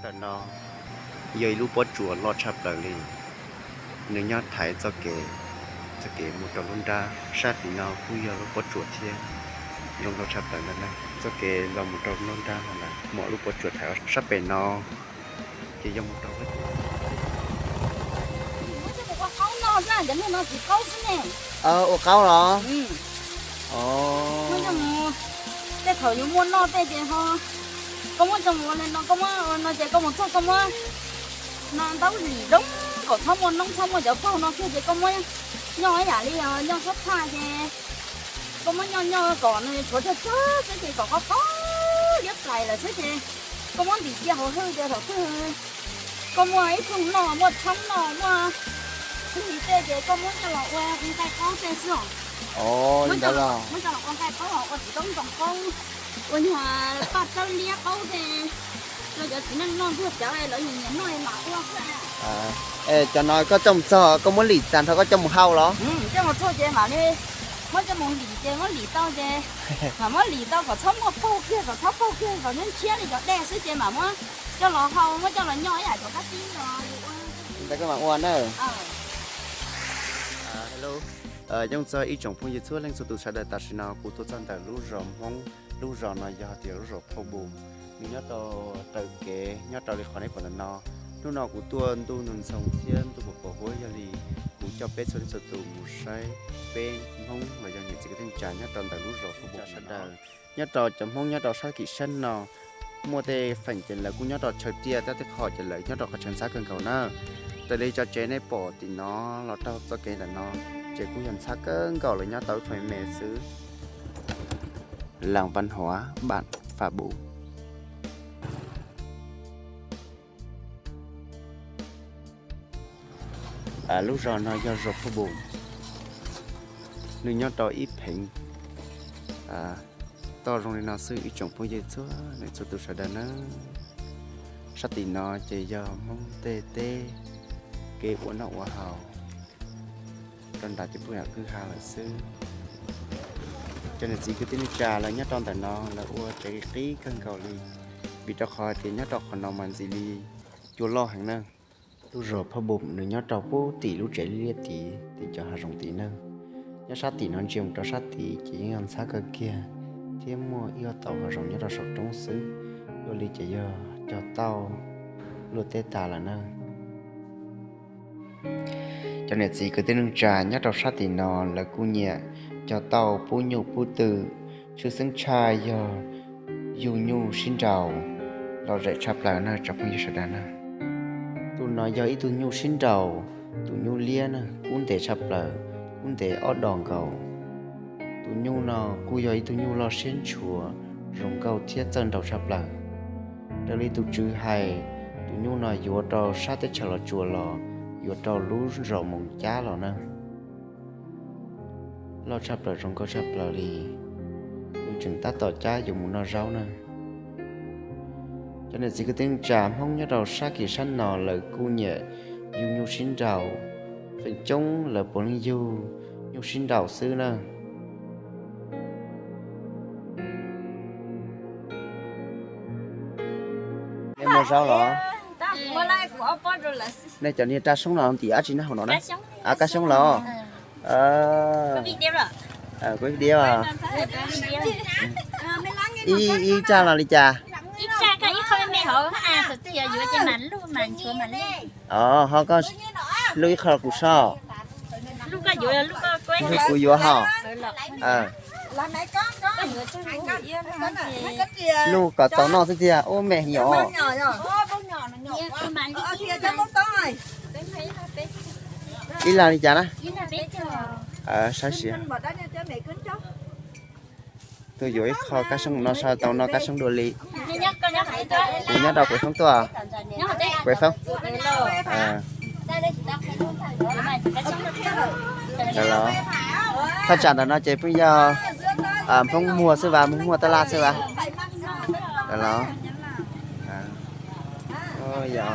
Tam no yog ib lub pob tsuas loj tshaj plaws li, nws nyob thaiv txoj kev, txoj kev mus rau lub nrab. Sab tim no kuj yog lub pob tsuas thiab, zoo nkauj tshaj plaws ntag na. Txoj kev los mus rau lub nrab no lawm, muaj lub pob tsuas thaiv sab pem no ces yog mus rau ua qaub los? Tej thaum yus muaj noj tej ces ho, koj muab coj mus ua li no, koj muab ua no ces koj mus txog koj muab no ntaub lim zoo kom txhob muaj noob txhob muaj cov paug no kiag ces koj muab nyob ib yam li nyob sab thaj ces koj muab nyob nyob kom nws tshuav tsawg tsawg xwb ces kom qab qab liab plais lawm xwb ces koj muab ntim cia hauv hwj ces thaum twg koj muaj ib thooj noj muaj tshoob noj muaj tej ces koj muab coj los ua nqaij qaub tej xwb os. Muab coj los ua nqaij qaub los ua txiv taub ntoo qaub, ua nyuag paj tsawb liab qaub tej rau cov txiv neej noj ntxuag cawv lawv nyiam noj mam ua xwb. Es cov no koj coj mus txog koj muab lim tag nrho koj coj mus hau los? Coj mus txog ces mam li muab coj mus lim ces muab lim tau ces mam muab lim tau kom txhob muaj paug kiag kom txhob paug kiag kom ntshiab ntshiab li cov dej xwb ces mam muab coj los hau muab coj los nyob ib yam cov kab tib no. Ntawd koj mam ua na. Hello, yooj txog ib tsoom phooj ywg txhua leej txhua tus sawv daws, tam sim no kuv tuaj txog ntawm lub zos Hmoob, lub zos no yog tias lub zos Phaj Npus, nws nyob rau raws kev nyob rau li qhov nej pom ntawm no. Hnub no kuv tuaj ntuj nug ntxhoo thiab ntuj pos pos huab yog li kuv coj peb txhua leej txhua tus mus saib peb Hmoob los yog niam txiv kwv tij neej tsa nyob rau ntawm lub zos Phaj Npus sawv daws. Nyob rau cov Hmoob nyob rau sab kim sab no muaj tej feem ces lawv kuj nyob rau chaw tiaj tab tej qho ces lawv nyob rau qhov chaw ntxhab kawg nkaus na. Raws li cov tsev nej pom tim no los rau txoj kev ntawm no ces kuj yog ntxhab kawg nkaus lawv nyob tau ib qho me me xwb. Làng văn hóa bản Phà Bù. Lub zos no yog zos Phaj Npus, nws nyob rau ib pheev toj zoo li no xwb ib tsoom phooj ywg txhua leej txhua tus sawv daws na. Sab tim no ces yog Hmoob tej teb kev ua noj ua haus rau nram ces puag yam kwj ha lawm xwb. Cov niam txiv kwv tij neej tsa lawv nyob rau ntawm no lawv ua tsev qib qib kawg nkaus li, vim rau qhov tias nyob rau qhov no mas ntxim li cua loj heev na. Lub zos Phaj Npus nws nyob rau puag tim lub tsev liaj tid tim cov hav zoov tid na. Nyob sab tim no ntsia mus rau sab tid ces yeej yog ntxhab kawg kiag thiab muaj ib ob tauv hav zoov nyob rau saum roob xwb, ua li ces yog cog tauj luaj teb tas lawm na. Cov niam txiv kwv tij neej tsa nyob rau sab tim no lawv kuj nyiam cog tauj pub nyuj pub twm, tshwj xeeb tshaj yog yug nyuj sib nraus lom zem tshaj plaws na tsoom phooj ywg sawv daws na. Tus no yog ib tug nyuj sib nraus, tus nyuj liab na kub ntev tshaj plaws, kub ntev ob dos nkaus. Tus nyuj no kuj yog ib tug nyuj loj siab ntshuav, zoo nkauj thiab txawj nraus tshaj plaws. Raws li tus tswv hais, tus nyuj no yuav rau sab teb chaws Los Tsuas los yuav rau lub zos Moos Cab los na. Loj tshaj plaws zoo nkauj tshaj plaws li, nws tseem tab tom cab yuav mus noj zaub na. Cov niam txiv kwv tij neej tsa Hmoob nyob rau sab kis sab no lawv kuj nyiam yug nyuj sib nraus, feem coob lawv puav leej yug nyuj sib nraus xwb na. Nej muaj zaub los? Nej cov niag raj xyoob no ntim dab tsi nyob hauv no na? Kab xyoob los? Kuv diab, ib raj los li cas? Ho koj lub ib qho kuv so, lub kuv yuav ho. Lub kom txaus noj xwb tiag, ub me heev yom. Ib laj li cas na? Saib seb. Tuaj yuav ib qho kab xyoob no so tau noj kab xyoob dua li. Kuv nyob rau quav xoob tuaj. Quav xoob. Thaj tsam ntawm no ces pheej yog Hmoob muag xwb vas, Hmoob muag tab laj xwb vas. Los, yog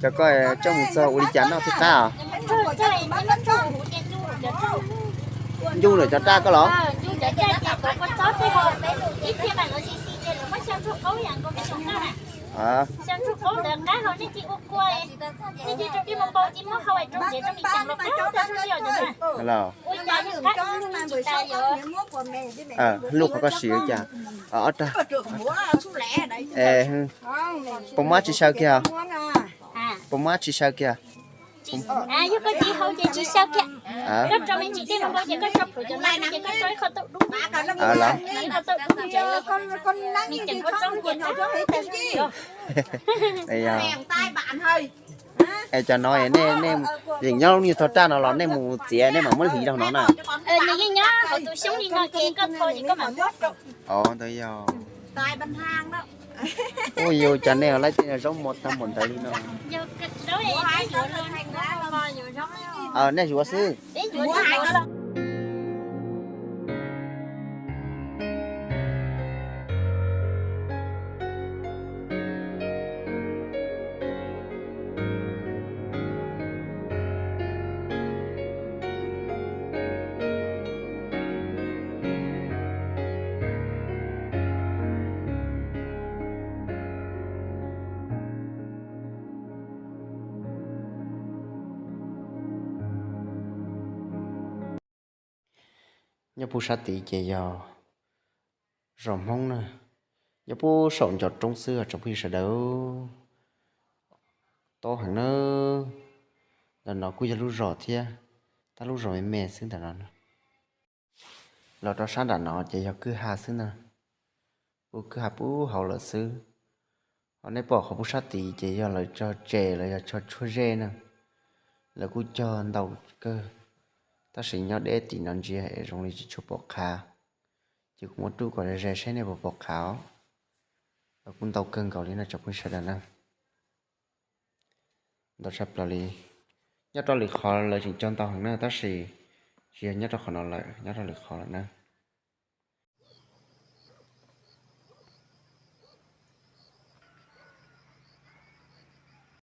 cov koj coj mus txog ua li cas noj thiab qab os? Ncuj lawm cov raj koj los? Lub qhov koj siv cas? Ob rag. Puas muab tsis xyaw kiag? Puas muab tsis xyaw kiag? Es cov no nej, nej yeem nyob lub niag tog raj no los nej mus txiav nej mam muab hliv rau no na? Ntawd yog. Ua yus cov nej laib tej zaub muag tag npaum ntawd li no. Nej yuav xwb. Nyob puag sab tid ces yog zos Hmoob na, nyob puag saum ncov roob xwb os tsoom phooj ywg sawv daws. Tob heev na. Ntawm no kuj yog lub zos thiab, tab lub zos me me xwb ntawm no. Los rau sab nram no ces yog kwj ha xwb na, puag kwj ha puag hauv lawm xwb. Ho nej pom qhov puag sab tid ces yog lawv cog tsev los yog cog tshuaj zej na. Lawv kuj cog ntau kawg, tab sis nyob deb tim no ntsia es zoo li tsis tshua pom qhav. Ces kuv muab rub kom ze ze seb nej puas pom qhav os. Lawv kuj ntau kawg nkaus li no tsoom phooj ywg sawv daws na. Ntau tshaj plaws li. Nyob rau lwm qhov lawv tseem cog ntau heev na, tab sis tsis yog nyob rau qhov no lawm, nyob rau lwm qhov lawm na.